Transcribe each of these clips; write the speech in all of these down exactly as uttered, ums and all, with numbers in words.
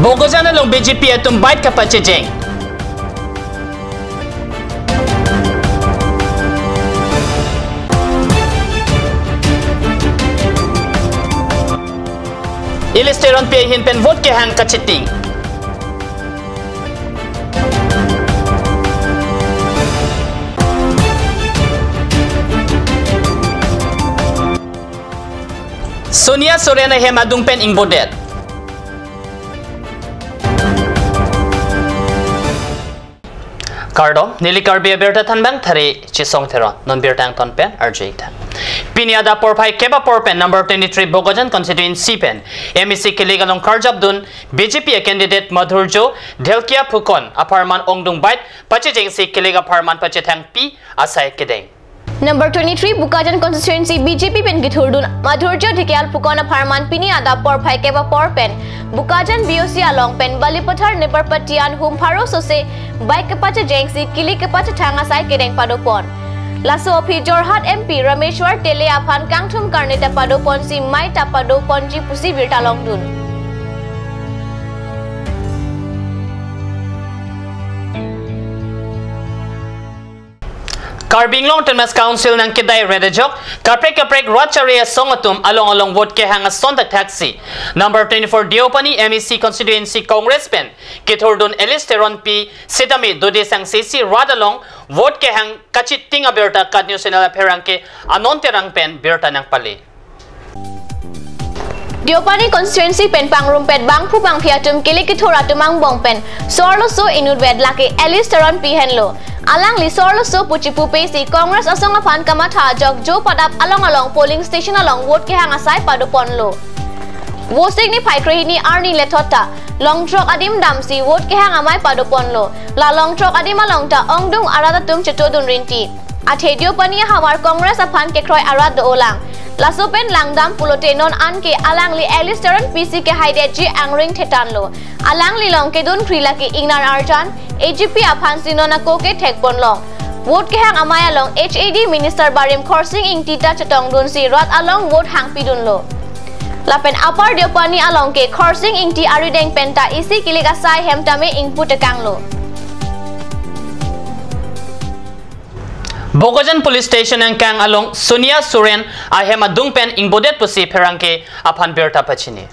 Bokajan along B J P atum bike kapachejeng. Elias Teronpi ahin pen vote kehang kachiting. Sonia Soren ahem adung pen ingbodet. Kardom, neli Karbi abirta thanbang thari Chisong Teron, non birta angton pen arju-ik tha. Pini adap porphai kep apor pen number twenty-three Bokajan constituency pen M A C kelek along karjapdun B J P a candidate Madhurjo Dhelkia Phukon apharman ongdung bike pachejengsi kelek apharman pachethangpi asai kedeng. Number twenty-three Bokajan constituency B J P pen kethurdun Madhurjo Dhelkia Phukon apharman pini adap porphai kep apor pen Bokajan B O C along pen Balipathar Neparpatian hum pharo sose bike kepachejengsi kelek kepachethang asai kedeng padopon. Laso aphi Jorhat M P Rameshwar Teile aphan kangthum karne ta padoponsi mei ta padoponji pusi birta longdun. Karbi Anglong Autonomous Council nangkedai ret ajok kaprek kaprek rat chari asong atum along along vote kehang ason thakthaksi number twenty-four Deopani M A C constituency Congress pen kethurdun Elias Teronpi sitame dode sangse si rat along vote kehang kachiting abirta KAT News Channel apherangke Anon Terang pen birta nangpale. Deopani constituency pen pangrumpet bangphu bangphi atum kelek kethur atum angbong pen so-arlo so inutvet lake Elias Teronpi henlo. Alangli so-arlo so pu chipupe si Congress asong aphan kamatha ajok jo padap along along polling station along vote kehang asai padoponlo. Vosik niphai krehini arni lethot ta long throk adim damsi vote kehang amei padoponlo. La long throk adim along ta ongdung arat atum chetodun rinti. Athe Deopani ahavar Congress aphan kekroi arat do-olang. Laso pen langdam pulote non anke alangli Elias Teronpi si kehaidetji angring thetanlo. Alangli long kedun kri lake ingnar arjan, A G P aphansi non ako kethekponlong. Vote kehang amei along H A D Minister barim Khorsing Ingti ta chetongdunsi rat along vote hangpidunlo. Lapen Upper Deopani along ke Khorsing Ingti arideng pen ta isi kelek asai hem tame ingpu tekanglo. Bokajan Police Station angkang along Sonia Soren ahem adung pen ingbodet pusi pherangke aphan birta pachini.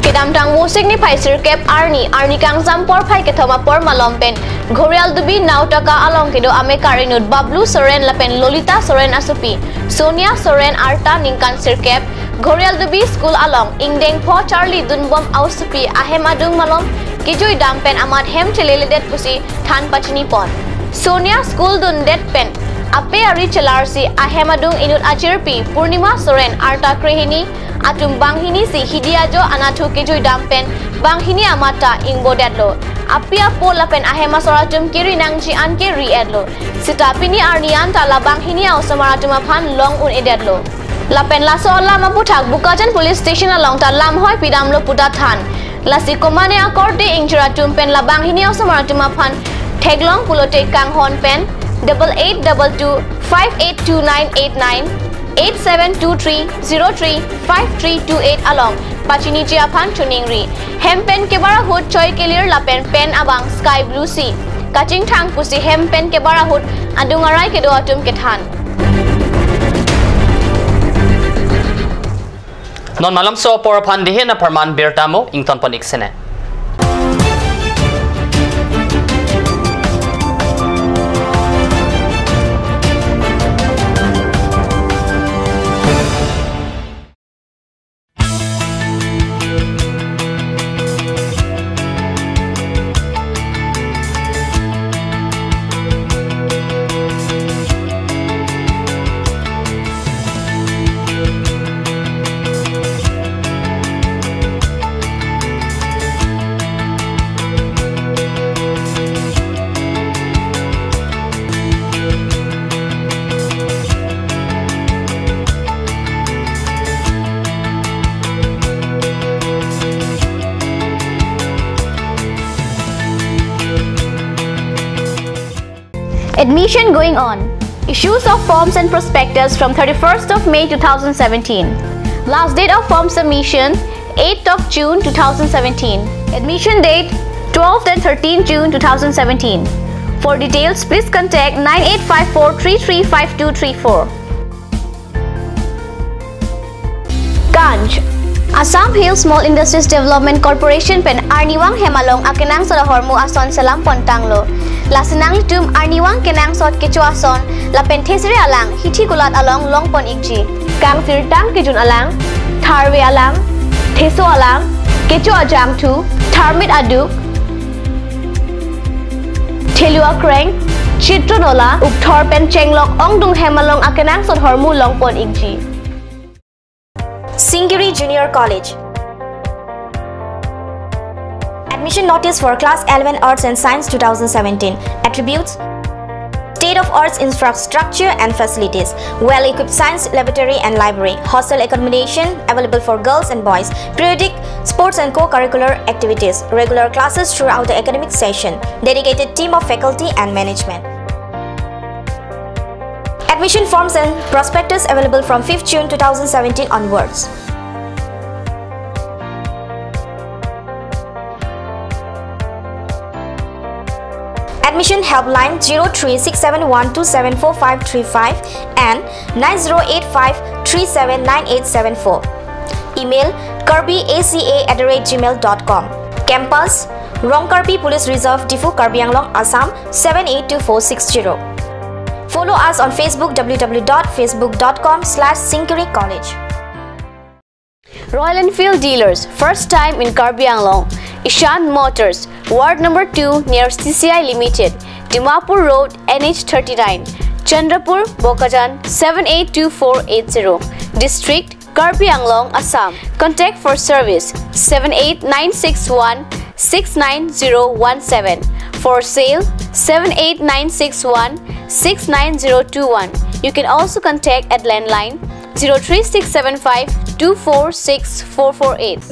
Kedamtang vosik niphai sirkep arni, arni kangsam porphai kethom apor malom pen Ghorial Dubi Nautaka along kedo amekar inut Bablu Soren lapen Lolita Soren asopi Sonia Soren arta ningkan sirkep, Ghorial Dubi School along ingdeng pho charlidunbom aosopi ahem adung malom kejui dam pen amat hem cheleledet pusi than pachinipon. Sonia school dundet pen ape ari chelarsi ahem adung inut achirpi Purnima Soren arta krehini atum banghini si hidi ajo anatthu kejui dam pen banghini amat ta ingbodetlo. Api apo lapen ahem asor atum keri nangji anke ri-etlo. Sita pini arni anta la banghini a-osomar atum aphan long un-edetlo. Lapen laso alam aputhak Bokajan Police Station along ta lamhoi pidamlo puta than. Lasi komane akorte ingchir atum pen la banghini a-osomar atum aphan theklong pulote kanghon pen double eight double two five eight two nine eight nine, eight seven two three zero three five three two eight along pachiniji aphan choningri. Hem pen kebar ahut choi kelir lapen pen abang sky blue si kachingthang pusi hem pen kebar ahut adung arai kedo atum kethan. Non malomso apor aphan dihin apharman birta mo ingtonpon-ik sene. Admission going on. Issues of forms and prospectus from thirty-first of May two thousand seventeen. Last date of form submission, eighth of June two thousand seventeen. Admission date, twelfth and thirteenth June two thousand seventeen. For details, please contact nine eight five four three three five two three four. Kanj. Assam Hill Small Industries Development Corporation pen arnivang hem along akenangsot ahormu ason selam pon tanglo. Lasi nanglitum arnivang kenangsot kecho ason lapen thesere alang hithi kulat along long pon ikji. Kangsirtang kejun alang, tharve alang, theso alang, kecho ajangthu, tharmit aduk, thelu akreng, chitron ola, ukthor pen chenglok ongdung hem along akenangsot ahormu long pon ikji. Singiri Junior College. Admission notice for class eleven Arts and Science two thousand seventeen. Attributes: state of arts infrastructure and facilities, well-equipped science laboratory and library, hostel accommodation available for girls and boys, periodic sports and co-curricular activities, regular classes throughout the academic session, dedicated team of faculty and management. Admission forms and prospectus available from fifth June two thousand seventeen onwards. Admission helpline zero three six seven one two seven four five three five and nine zero eight five three seven nine eight seven four. Email karbi A C A at the rate gmail dot com. Campus: Rongkarbi Police Reserve, Diphu, Karbi Anglong, Assam seven eight two four six zero. Follow us on Facebook, w w w dot facebook dot com slash singiri college. Royal Enfield Dealers, first time in Karbi Anglong. Ishan Motors, Ward number two near C C I Limited, Dimapur Road, N H thirty-nine, Chandrapur, Bokajan seven eight two four eight zero. District: Karbi Anglong, Assam. Contact for service: seven eight nine six one six nine zero one seven. For sale: seven eight nine six one six nine zero two one. You can also contact at landline zero three six seven five two four six four four eight.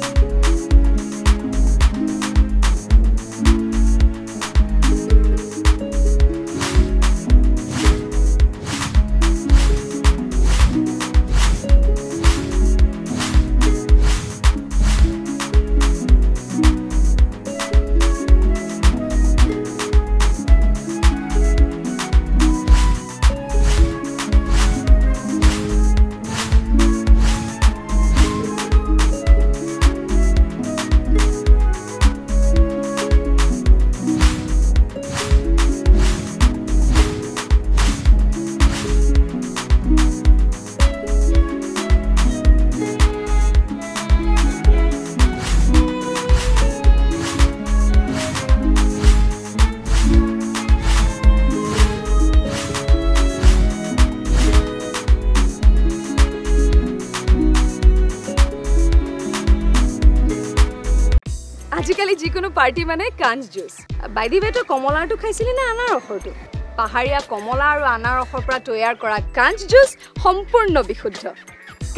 আজিকালি যিকোনো পাৰ্টি মানে কাঞ্জ juice. By the way, তই কমলাৰটো খাইছিলি নে আনাৰসৰটো? পাহাৰীয়া কমলা আৰু আনাৰসৰ পৰা তৈয়াৰ কৰা কাঞ্জ জুচ সম্পূৰ্ণ বিশুদ্ধ।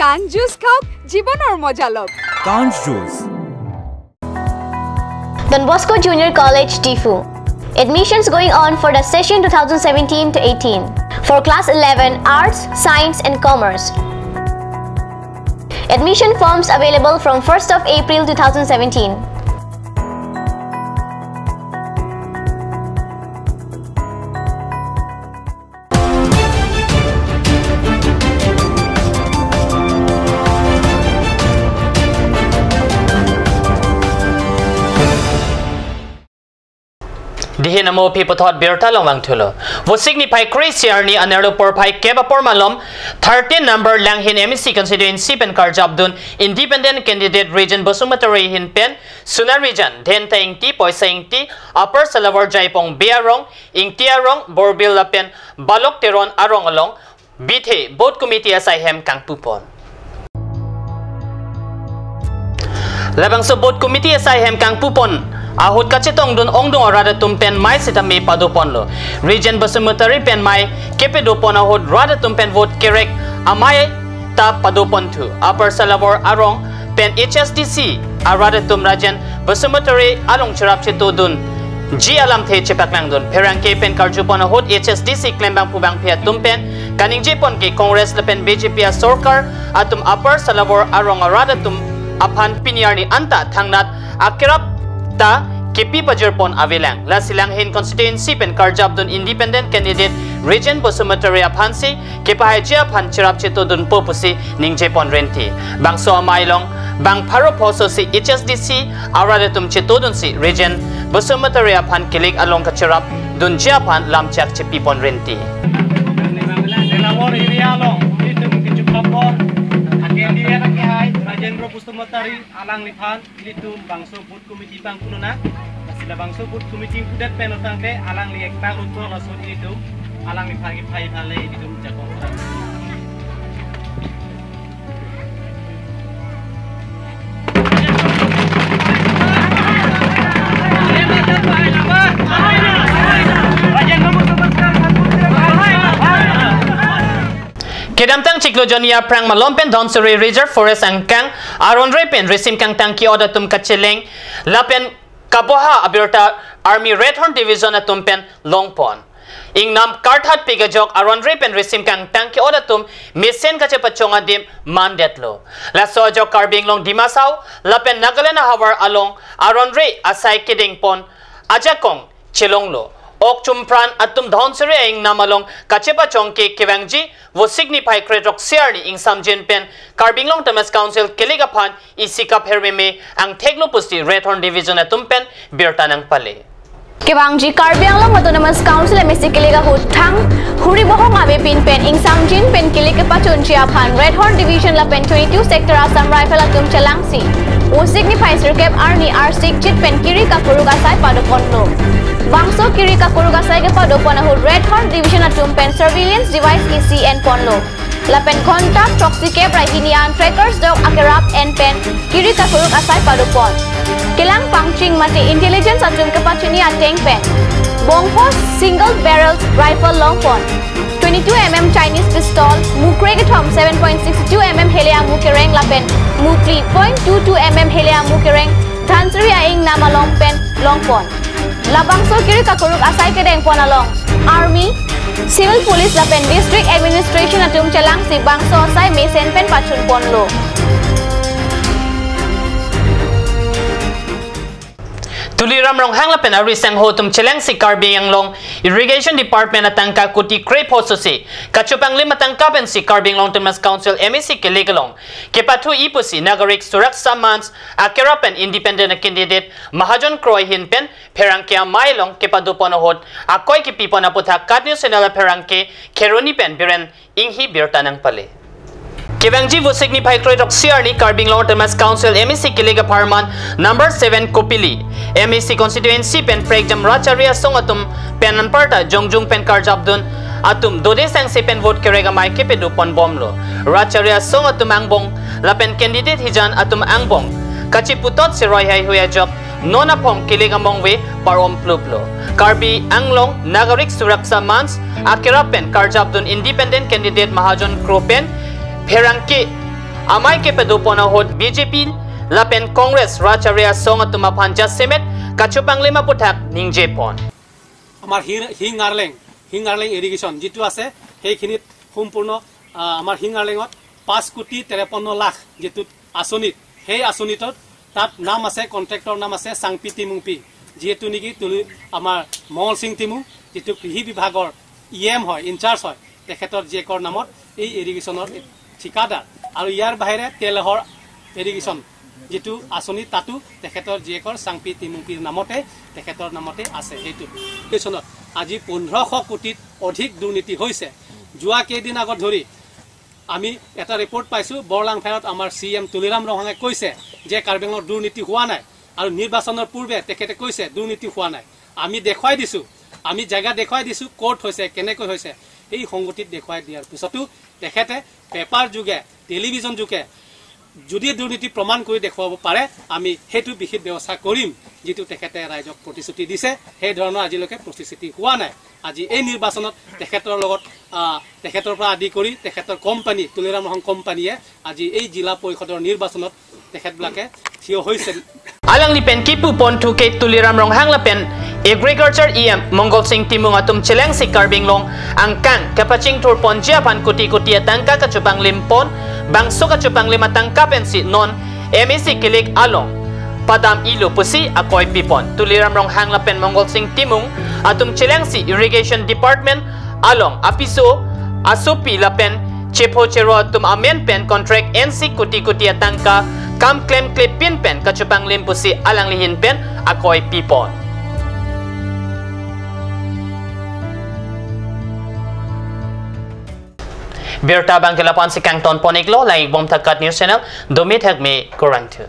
কাঞ্জ জুচ খাওক, জীৱনৰ মজা লওক। Kanj Juice. Don Bosco Junior College, Diphu. Admissions going on for the session two thousand seventeen to eighteen for class eleven, Arts, Science and Commerce. Admission forms available from first of April two thousand seventeen. Dihin amo aphi puthot birta along vangthulo. Vosik niphai kre-isi arni anerlo porphai kep apor malom thirteen number Langhin M A C constituency pen karjapdun independent candidate Rijen Basumatary ahin pen Sonarijan, Dhenta Ingti, Poisa Ingti, Upper Salawar Jaipong Bey arong, Ingti arong, Borbil lapen Balok Teron arong along bithe booth committee asai hem kangpupon. Labangso booth committee asai hem kangpupon ahut kachetongdun ongdung arat atum pen mei sitame padoponlo. Rijen Basumatary pen mei kepedopon ahut rat atum pen vote kerek amei ta padoponthu. Upper Salawar arong pen H S D C arat atum Rijen Basumatary along cherap chetodunji alamthe chepaklangdun. Pherangke pen karjupon ahut H S D C klembangphu bangphi atum pen Kaningje pon ke Congress lapen B J P asorkar atum Upper Salawar arong arat atum aphan pini arni anta thangnat akerap ta kepi pajir pon avelang. Lasi Langhin constituency pen karjapdun independent candidate Regent Basumatary aphansi kepahaiji aphan cherap chetodunpo pusi ningje pon renti. Bangso amei along bang pharo phoso si H S D C arat atum chetodunsi Regent Basumatary aphan kilik along kacherap dunji aphan lamchak chepi pon renti. Salawar area along ilitum kechukapon agen dia lagi hai Rajendra Basumatary alangliphan ilitum bangso booth committee pangkunona. Lasi la bangso booth committee pudet pen otangte alangli ekta luto laso ilitum alangliphan kiphai phale ilitum jakong. Kedamtang chiklo jonni aphrang malom pen Dhansiri Reserve Forest angkang aronre pen risim kangtang ke-ot atum kacheleng lapen kaboha abirta Army Red Horn Division atum pen longpon. Ingnam karthat pik ajok aronre pen risim kangtang ke-ot atum mesen kachepachong adim mandetlo. Laso ajok Karbi Anglong Dima Hasao lapen Nagaland ahavar along aronre asai kedengpon ajakong chelonglo. Ok chumpran atum Dhansiri a-ingnam along kachepachong ke kevangji Vosik niphai kre-throksi arni ingsamjin pen Karbi Anglong Autonomous Council kilik aphan isi kapher meme angtheklo pusi Red Horn Division atum pen birta nangpale. Kevangji Karbi Anglong Autonomous Council M A C kilik ahut thang huri bohong avepin pen ingsamjin pen kilik kepachunji aphan Red Horn Division lapen twenty-two Sector Assam Rifle atum chelangsi Vosik niphai sirkep arni arsik chit pen kiri kakuruk asai padoponlo. Bangso kiri kakuruk asai kepadopon ahut Red Horn Division atum pen surveillance device isi enponlo. Lapen ghonta throksi kep ra hini an trackers dok akerap en pen kiri kakuruk asai padopon. Kelang pangching mate intelligence atum kepachini ateng pen bongpho single barrel rifle longpon, twenty-two M M Chinese pistol, mukre kethom seven point six two M M hele amu kereng lapen mukli point two two M M hele amu kereng Dhansiri a-ingnam along pen longpon. Labangso kiri kakuruk asai kedengpon along Army, Civil Police lapen District Administration atum chelangsi bangso asai mesen pen pachunponlo. Tuliram Ronghang lapen ari sangho atum chelangsi Karbi Anglong Irrigation Department atangka kuti krepho sosi kachopanglim atangka pensi Karbi Anglong Autonomous Council M A C kilik along kepathu-i pusi Nagarik Suraksha Manch akerap pen independent candidate Mahajon Kro ahin pen pherangke amei along kepadopon ahut akoi kepipon aputhak KAT News Channel apherangke Kheroni pen Biren Inghi birta nangpale. Kevangji Vosik niphai kre-throksi arni Karbi Anglong Autonomous Council M A C kilik apharman number seven Kopili M A C constituency pen prekjam Rachari Asong atum pen anparta jongjung pen karjapdun atum dode sangse pen vote kerek amei kepadopon bomlo. Rachari Asong atum angbong lapen candidate hijan atum angbong kachiputot seroi haihui ajok non aphong kilik amongve parom pluplo. Karbi Anglong Nagarik Suraksha Manch akerap pen karjapdun independent candidate Mahajon Kro pen pherangke amei kepadopon ahut B J P lapen Congress Rachari Asong atum aphan jasemet kachopanglim aputhak ningjepon. আমাৰ হিং-, হিং আৰলেং, হিং আৰলেং ইৰিগেশ্যন যিটো আছে, সেইখিনিত সম্পূৰ্ণ, আ, আমাৰ হিং আৰলেঙত পাঁচ কোটি তেৰেপন্ন লাখ যিটো আঁচনিত, সেই আঁচনিটোত তাত নাম আছে, কণ্ট্ৰেক্টৰ নাম আছে চাংপি টিমুংপি, যিহেতু নেকি তুলি আমাৰ মঙল সিং টিমুং, যিটো কৃষি বিভাগৰ ই এম হয়, ইনচাৰ্জ হয়, তেখেতৰ জীয়েকৰ নামত এই ইৰিগেশ্যনৰ ঠিকাদাৰ। আৰু ইয়াৰ বাহিৰে তেলহৰ ইৰিগেশ্যন যিটো আঁচনি, তাতো তেখেতৰ জীয়েকৰ চাংপি টিমুংপিৰ নামতে, তেখেতৰ নামতে আছে। সেইটো, সেই চনত আজি পোন্ধৰশ কোটিত অধিক দুৰ্নীতি হৈছে। যোৱা কেইদিন আগত ধৰি আমি এটা ৰিপৰ্ট পাইছোঁ, বৰলাংফেৰত আমাৰ চি এম তুলিৰাম ৰংহাঙে কৈছে যে কাৰ্বি আংলঙত দুৰ্নীতি হোৱা নাই, আৰু নিৰ্বাচনৰ পূৰ্বে তেখেতে কৈছে দুৰ্নীতি হোৱা নাই। আমি দেখুৱাই দিছোঁ, আমি জেগা দেখুৱাই দিছোঁ, ক'ত হৈছে, কেনেকৈ হৈছে, সেই সংগতিত দেখুৱাই দিয়াৰ পিছতো তেখেতে পেপাৰ যোগে, টেলিভিজন যোগে যদি দুৰ্নীতি প্ৰমাণ কৰি দেখুৱাব পাৰে, আমি সেইটো বিহিত ব্যৱস্থা কৰিম। যিটো তেখেতে ৰাইজক প্ৰতিশ্ৰুতি দিছে, সেই ধৰণৰ আজিলৈকে প্ৰতিশ্ৰুতি হোৱা নাই। আজি এই নিৰ্বাচনত তেখেতৰ লগত, আহ, তেখেতৰ পৰা আদি কৰি তেখেতৰ কোম্পানী, তুলিৰাম ৰংহাং কোম্পানীয়ে আজি এই জিলা পৰিষদৰ নিৰ্বাচনত তেখেতবিলাকে থিয় হৈছে। Alangli pen kipu ponthu ke Tuliram Ronghang lapen Agriculture E M Mongol Sing Timung atum chelengsi Karbi Anglong angkang kepachingthur ponji aphan kuti kuti atangka kachopanglim pon, bangso kachopanglim atangka pensi non M A C kilik along padam ilo pusi akoi pipon. Tuliram Ronghang lapen Mongol Sing Timung atum chelengsi Irrigation Department along apiso asopi lapen chepho chero atum amen pen contract ensi kuti kuti atangka kam klemkle pin pen kachopanglim pusi alangli ahin pen akoi pipon. Birta abang ke lapu-ansi kangton pon iklo, lang-ikbom tha KAT News Channel, dome thakme, kurvangthu.